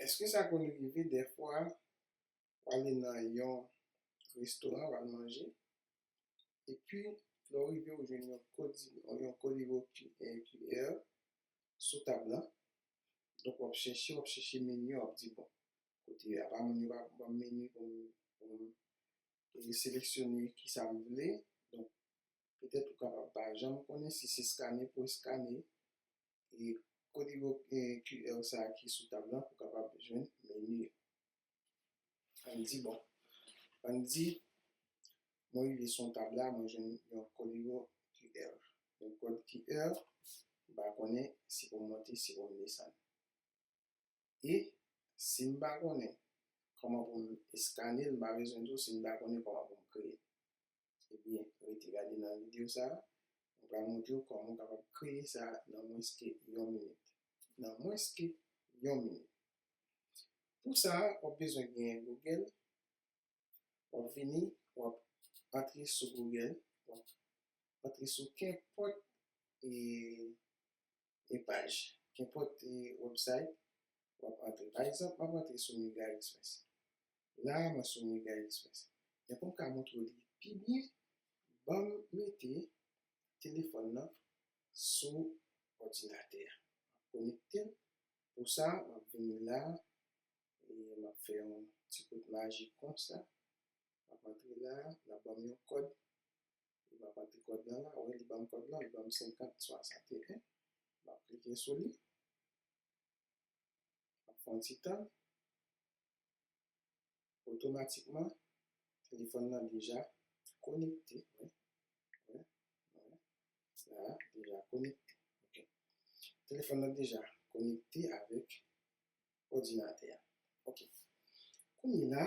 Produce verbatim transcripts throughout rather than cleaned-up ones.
Èske sa konn rive dèfwa w ale nan yon restoran, w al manje, epi lè w rive, w jwenn yon kodi, yon kodiwo Q R sou tab la. Donk, w ap chèche, w ap chèche meni, w ap di, bon, kote, apa moun yo pa ban m meni pou m, pou m e seleksyone kisa m vle. Donk, petèt ou kapab pa janm konnen si se eskane pou eskane e kodiwo e Q R sa a ki sou tab la pou w kapab jwenn meni yo. Ann di, bon, ann di, mwen rive sou yon tab la, mwen jwenn yon kodiwo Q R. Yon kòd Q R, m pa konnen si pou m monte, si pou m desann. E si m pa konnen kòman pou m eskane l, m pa bezwen di w si m pa konnen kòman pou m kreye l. Ebyen, rete gade nan videyo sa a, mwen pral montre w kòman w kapab kreye sa nan mwens ke yon minit. Nan mwens ke yon minit. Pou sa, w ap bezwen genyen Google, w ap vini, w ap antre sou Google, w ap antre sou kenpòt e, e paj, kenpòt e website w ap antre. Pa egzanp, m ap antre sou Mega Express. La, mwen sou Mega Express. Men pou m ka montre w li pi byen, ban m mete telefòn nan sou òdinatè a. M ap konekte l. Pou sa, m ap vini la, e m ap fè yon ti kout majik konsa. M ap antre la, l ap ban m yon kòd. E m ap antre kòd lan la, wè, li ban m kòd lan, li ban m senkant swasanteyen. M ap klike sou li. M ap fè yon ti tann. Otomatikman, telefòn nan deja konekte. Wè, wè, wè. La, deja konekte. Ok. Telefòn nan deja konekte avèk òdinatè a. Ok. Kounye la,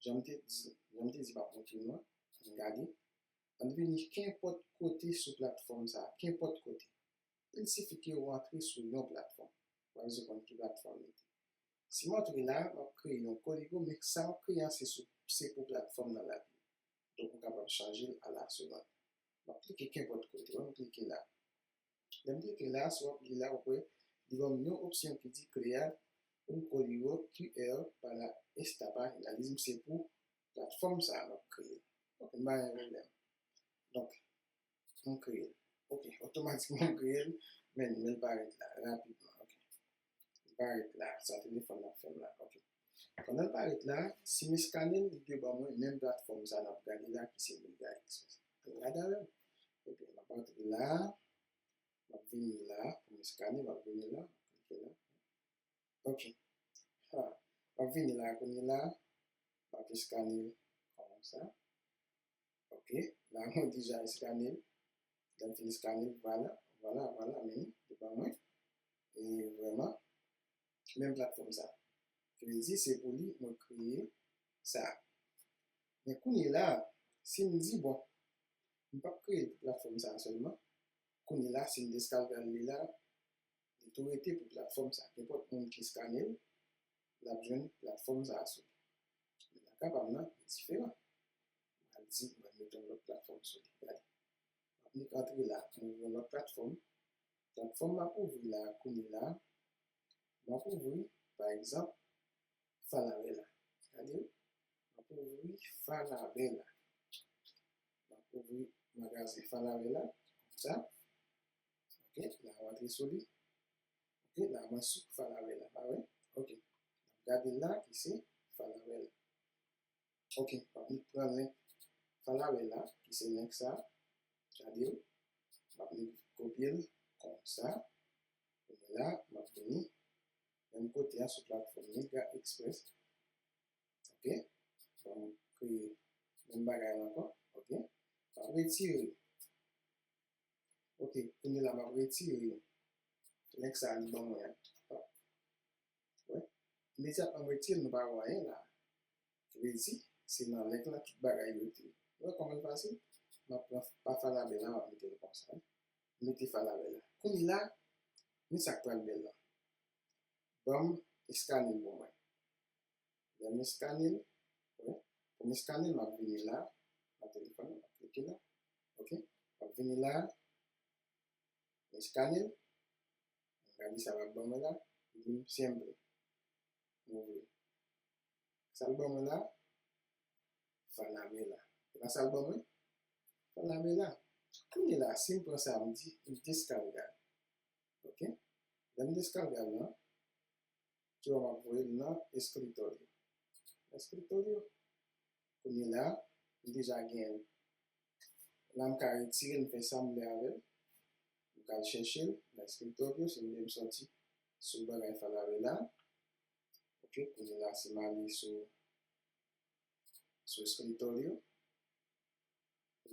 jan m te di, jan m te di m ap montre nou an, ann gade. Ann vini kenpòt kote sou platfòm sa a, kenpòt kote. Il sifi ke w antre sou yon platfòm. W ap bezwen konn ki platfòm li te. Si m antre la, m ap kreye yon kodigo, men sa m ap kreye an se sou, se pou platfòm nan l ap ye. Donk, ou kapab chanje l a la segonn. M ap klike kenpòt kote, wè, m klike la. Lè m klike la, si w ap li la, w ap wè, li ban m yon opsyon ki di crear un código Q R para esta página. Li di m se pou platfòm sa a m ap kreye. Ok, m pa gen pwoblèm. Donk, m kreye l. Ok, otomatikman m kreye l, men, men l parèt la, rapidman. Ok. Li parèt la, sa telefòn nan fè m la. Ok. Pandan l parèt la, si m eskane l, li dwe ban mwen menm platfòm sa n ap gade la ki se Mega Express. Ann gade avè m. Ebyen, m ap antre la, m ap vini la, pou m eskane, m ap vini la, m ap klike la. Ok. Ha, m ap vini la, kounye la, m ap eskane l konsa. Ok, la mwen deja eskane l. Lè m fin eskane l, vwala, vwala, vwala, men li ban mwen. E vrèman, menm platfòm sa. Sa vle di se pou li mwen kreye sa. Men kounye la, si m di, bon, m p ap kreye l pou platfòm sa sèlman, kounye la, si m deskalke l la, li tou rete pou platfòm sa. Nenpòt moun ki eskane l, l ap jwenn platfòm sa a sou li. Men nan ka pa m nan, li diferan. M al di, mwen mete yon lòt platfòm sou li. Gade. M ap nik antre la, m ouvri yon lòt platfòm. Platfòm m ap ouvri la, kounye la, m ap ouvri, pa egzanp, Falabella. Gade, m ap ouvri Falabella. M ap ouvri magazen Falabella, konsa. Ok, la m antre sou li. Ok, la mwen sou Falabella, pa vre? Ok, n ap gade la ki se Falabella. Ok, m ap vin pran link Falabella, ki se link sa. Gade, m ap vin kopye l konsa. Kounye la, m ap vini menm kote a sou platfòm Mega Express. Ok, bon, m kreye menm bagay la ankò. Ok, m ap retire. Ok, kounye la, m ap retire link sa a li ban mwen an. Wè, imedyatman m retire l, nou pa wè anyen la. Sa vle di, se nan link lan tout bagay yo te ye. Wè kòman l fasil? M ap pran pa Falabella, m ap mete l konsa. Mete Falabella. Kounye la, men sa k pral bèl la. Ban m eskane l pou mwen. Lè m eskane l, wè, pou m eskane l, m ap vini la, nan telefòn, m ap klike la. Ok? M ap vini la, m eskane l. Gade sa l ap ban mwen la, li di m siempre. m ouvri l. Sa l ban mwen la? Falabella. E pa sa l ban mwen? Falabella. Kounye la, si m pran sa, m di, m deskarga l. Ok? Lè m deskarga l lan, ki wè m ap voye l nan escritorio. Escritorio. Kounye la, m deja gen l. La, m ka retire l, m fè sa m vle avè l. M ka al chèche l nan escritorio, si m vle m sòti sou bagay Falabella. Ok, kounye la, si m ale sou, sou escritorio,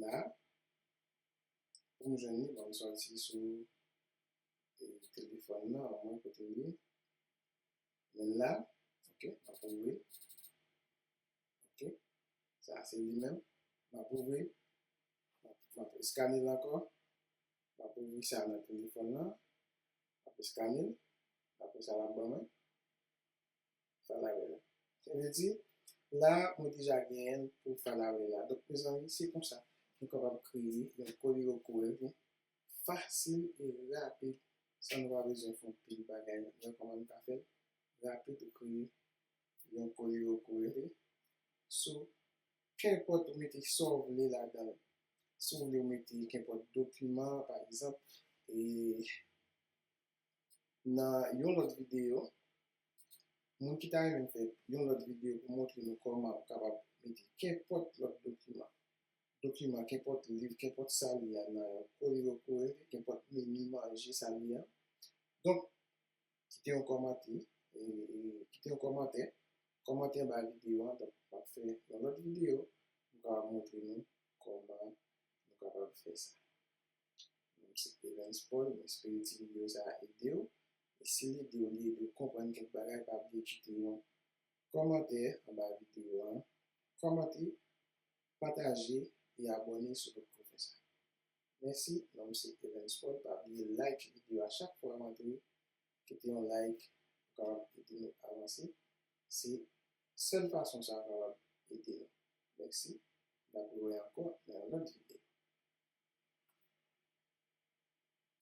la, pou m jwenn li, ban m sòti sou, e, telefòn nan, omwen kote l ye. Men la, ok, m ap ouvri. Ok, sa se li menm. M ap ouvri. M ap, m ap eskane l ankò. M ap ouvri sa nan telefòn nan. M ap eskane l. Apre sa, l ap ban mwen Falabella. Sa vle di, la, mwen deja genyen l pou Falabella. Donk, mezanmi, se konsa nou kapab kreye yon Código QR fasil e rapid, san nou pa bezwen fè yon pil bagay. Mwen, kòman nou ka fè l rapid ou kreye yon Código QR sou kenpòt ou mete sa w vle ladan l. Si w vle w mete kenpòt dokiman, pa egzanp, e nan yon lòt videyo, moun ki ta renmen fè yon lòt videyo pou montre nou kòman ou kapab mete kenpòt lòt dokiman, dokiman, kenpòt liv, kenpòt sa l ye a nan yon Código QR, kenpòt meni manje sa l ye a. Donk, kite yon kòmantè, e, e, kite yon kòmantè, kòmantè anba videyo a, donk, m ap fè yon lòt videyo, m kapab montre nou kòman nou kapab fè sa. Mwen se Evans Paul, m espere ti videyo sa a ede w. E si l ede w, li ede w konprann kèk bagay, pa bliye kite yon kòmantè anba videyo a. Kòmante, pataje e abòne si w potko fè sa. Mèsi, non m se Evans Paul, pa bliye like videyo a chak fwa w antre, kite yon like pou kapab ede nou avanse. Se sèl fason sa a kapab ede nou. Mèsi.